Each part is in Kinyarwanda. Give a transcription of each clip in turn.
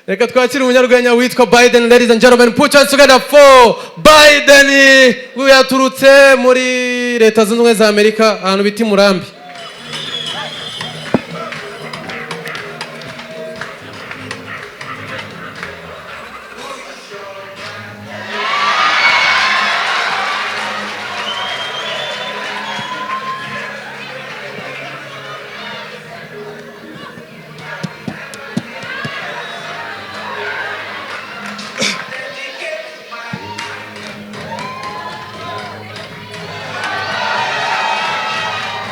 Reka twakire umunyarwenya witwa Biden. Ladies and gentlemen, put your hands together for Biden. Uyu yaturutse muri Leta Zunze Ubumwe za Amerika, ahantu bita i Murambi.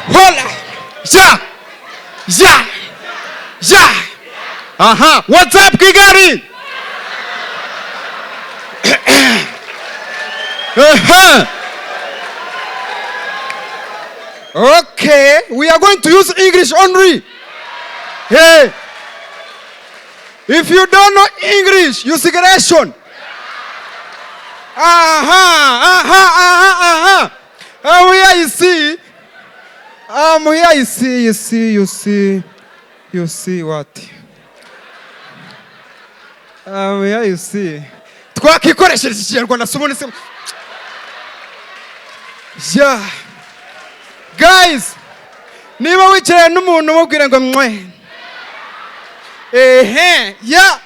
Hola! Ya! Ya! Ya! Aha! What's up, Kigali? Aha! Okay, we are going to use English only. Hey! If you don't know English, you segregation. Aha! Aha! Aha! Aha! Oh, here you see. Here you see, you see, you see, you see what? Here you see. Twakikoresheje Ikinyarwanda se ubundi se? Yeah. Guys, niba wicaye n'umuntu umubwire ngo mwe. Ehe, yeah.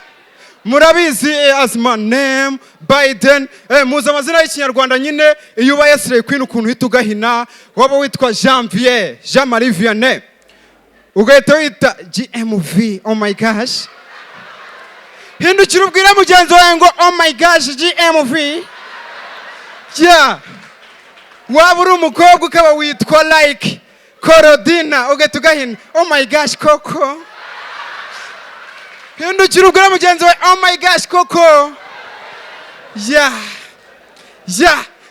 Murabizi as my name Biden, muzi amazina y'Ikinyarwanda nyine. Iyo ubaye Slay Queen ukuntu uhita ugahina, waba witwa Janvier, Jean Marie Vianney, ugahita wita GMV. Oh my gosh, hindukira ubwire mugenzi wawe ngo "Oh my gosh, GMV." Yeah, waba uri umukobwa ukaba witwa like Korodina, ugahita ugahina, "Oh my gosh, Koko." Hindukira ubwire mugenzi wawe, "Oh my gosh, Koko." Yeah,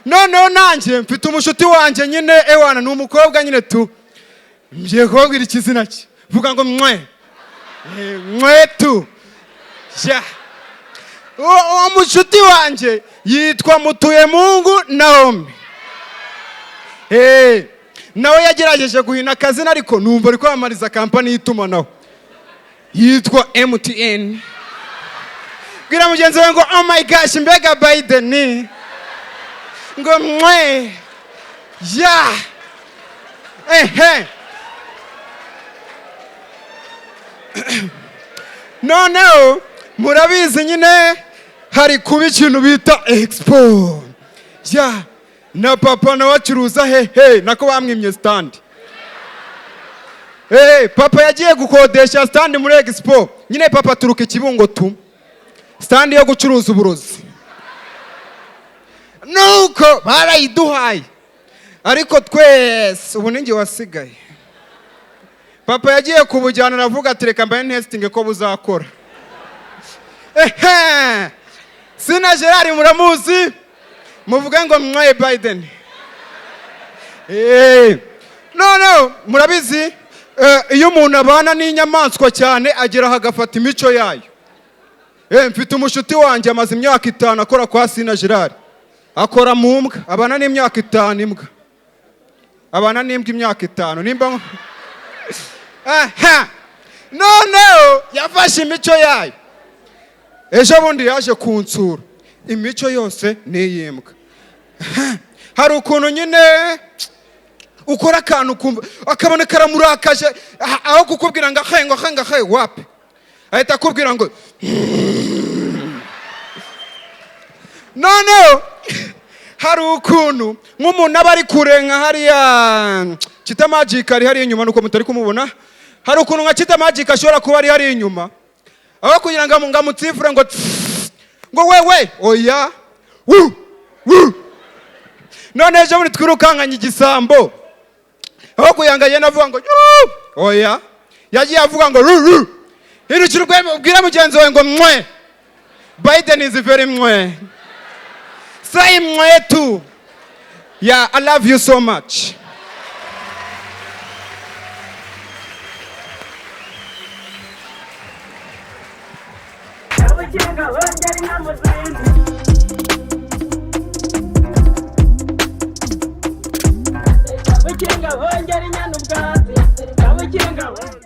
noneho nanjye mfite umushuti wanjye nyine, ewana, ni umukobwa nyine tu. Ngiye kubabwira ikizina cye, vuga ngo mwe. Mwe tu. Yeah, uwo mushuti wanjye yitwa Mutuyemungu Naomi. Nawe yagerageje guhina akazina, ariko numva ari kwamamariza kampani y'itumanaho yitwa MTN. Bwira mugenzi wawe ngo "Oh my gosh, mbega Biden," ngo mwe. Ya, ehe, noneho murabizi nyine hari kuba ikintu bita expo. Ya, na papa nawe acuruza hehe? Nako bamwimye stand. Hey, papa yagiye gukodesha stand muri expo nyine. Papa aturuka Ikibungo tu, stand yo gucuruza uburozi. Nuko barayiduhaye, ariko twese ubu ninjye wasigaye. Papa yagiye kubujyana, aravuga ati "Reka mbaye ntesitinge ko buzakora." Ehe, Sina Gerard muramuzi, muvuge ngo mwaye Biden. No, murabizi, iyo umuntu abana n'inyamaswa cyane ageraho agafata imico yayo. Mfite umushuti wanjye amaze imyaka 5 akora kwa Sina Gerard, akora mu mbwa, abana n'imyaka 5 imbwa, abana n'imbwa imyaka 5 nimba. Aha, noneho yafashe imico yayo. Ejo bundi yaje kunsura, imico yose ni iy'imbwa. Hari ukuntu nyine ukora akantu ukumva akabona karamurakaje, aho kukubwira ngo ahe, ngo ahe, ngo ahe, wapi, ahita akubwira ngo. Noneho hari ukuntu nk'umuntu aba ari kure, nka hariya Kita Magic ari hariya inyuma, nuko mutari kumubona. Hari ukuntu nka Kita Magic ashobora kuba ari hariya inyuma, aho kugira ngo amutsifure ngo tss, ngo wewe, oya, wu wu. None ejo bundi twirukankanye igisambo, aho kugira ngo agende avuga ngo "Yuu!", oya, yagiye avuga ngo ru ru. Hindukira ubwire mugenzi wawe ngo mwe. Biden is very mwe. Say mwe too. Yeah, I love you so much. Kabukinga hongera inka mu zindi. Kabukinga hongera inyana ubwatsi. Kabukinga.